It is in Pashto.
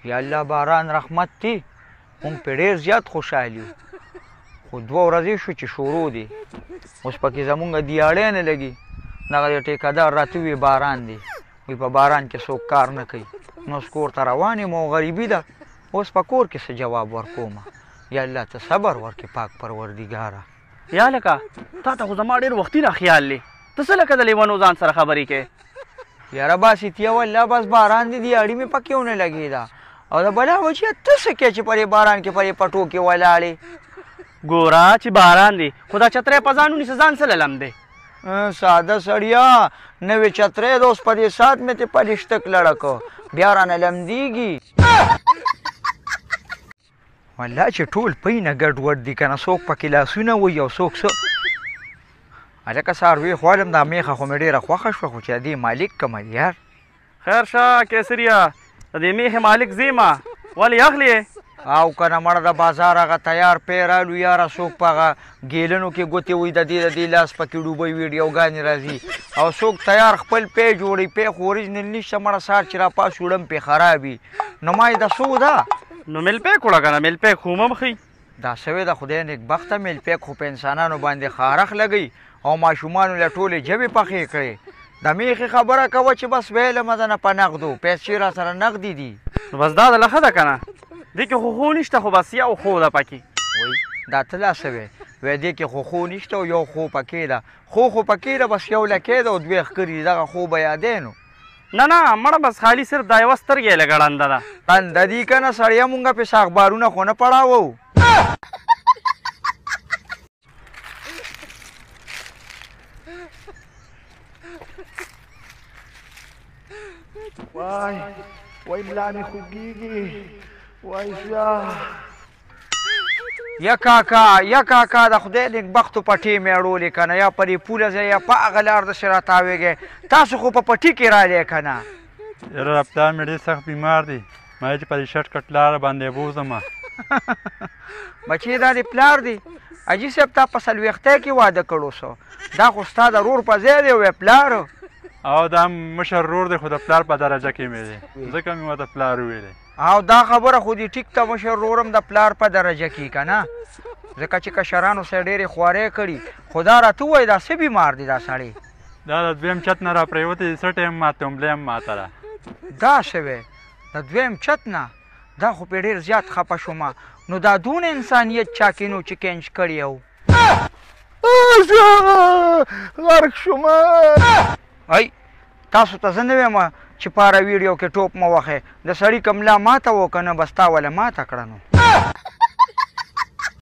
یا الله باران رحمت دی، مونږ پرې ډېر زیات خوشحال یو. خو 2 ورځې شو چې شروع دی، اوس پکې زمونږ دیاړی نه لګي. دغه د ټیکهدار راته ووایي باران دی، وایي په باران کې څوک کار نه کوي. نو اوس کور ته روان یم او غریبي ده، اوس په کور کې څه جواب ورکومه؟ یا الله ته صبر ورکړې پاک پروردګاره. یا لکه تا ته خو زما ډېر وختي نه خیال دی، ته څه لکه د لیونو ځان سره خبرې کوې؟ یاره باسي تیه والله بس باران دی، دیاړي مې پکې ونه لګېده. او د بلا بچیه ته څه کوې چې په دې باران کې په دې پټو کې ولاړې؟ ګوره چې باران دی خو دا چتری په ځان ونیسه، ځان څه له لمدی؟ ساده سړیه، نوې چتری ده، اوس په دې ساعت مې ترې پلشتک لړه کړ، بیا رانه لمدېږي. والله چې ټول پینه ګډوډ دي که نه، څوک پکې لاسونه وایي او څوک څه. هلکه څاروي خوالم، دا میخه خو مې ډېره خوښه شوه، خو چې د دې مالک کومه دی یار؟ خیر شه کیسریه، د دې میخې مالک زه یم، ولې اخلې؟ او که نه مړه د بازار هغه تیار پی رالو یاره، څوک په هغه ګیلنو کې ګوتې وایي، د دې د دې لاس پکې ډوبوي، ویډیوګانې راځي، او څوک تیار خپل پی جوړوي، پی خو اوریجنل نشته مړه، سهار چې راپاڅو وړم پې خراب وي. نو ما یې د څو ده؟ نو میلپیک وړه که نه، میلپیک خو هم ښي. دا سوې ده خدای نېکبخته، میلپیک خو په انسانانو باندې خارښ لګوي او ماشومانو له ټولې ژبې پخې کړې. د میخې خبره کوه چې بس ویلم درنه په نغدو، پیسې را سره نغدې دي. نو بس دا د ښه ده که نه، دې کې خو خو نشته، خو بس یو خو ده پکې. وایي دا ته لا څه وایې؟ وایي دې کې خو خو نشته او یو خو پکې ده، خو خو پکې ده، بس یو لکۍ ده او دوې ښکرې دي، دغه خو به یادی نو. نه نه مړه بس خالي صرف دا یوه سترګه یې لږه ړنده ده. ړنده دي که نه سړیه، مونږ پې څه اخبارونه خو نه پړاوو. وای وای ملا مې خوږېږي، وای زه. یا کاکا یا کاکا، د خدای نېکبختو پټې مې اړولې که نه، یا په دې پوله ځای یا په هغه لار داسې راتاوېږی، تاسو خو په پټي کې رالی که نه. یاره پلار مې ډېر سخت بیمار دی، ما یې چې په دې شټ کټ لاره باندې بوځم. بچې دا دې پلار دی؟ حاجي صاحب تا په 40 کې واده کړو څه، دا خو ستا د ورور په ځای دی وی پلار. او دا مشر ورور دی خو د پلار په درجه کې مې دی، ځکه مې ورته پلار وویلی. او دا خبره خو دې ټیک ته، مشر ورور هم د پلار په درجه کې که نه، ځکه چې کشرانو سره ډېرې خوارۍ کړي. خو دا راته ووایه دا څه بیمار دی دا سړی؟ دا د دویم چت نه راپرېوتی دی، څټه یې هم ماته ومبلی هم ماته ده. دا څه وایې د دویم چت نه؟ دا خو پرې ډېر زیات خفه شوم. نو دا دونه انسانیت چا کې نو چې کینج کړی او غرق شوم. ای تاسو ته زه نه وایم چې په هره ویډیو کې ټوپ مه وهئ، د سړي که ملا ماته وه که نه بس تا وله ماته کړه نو.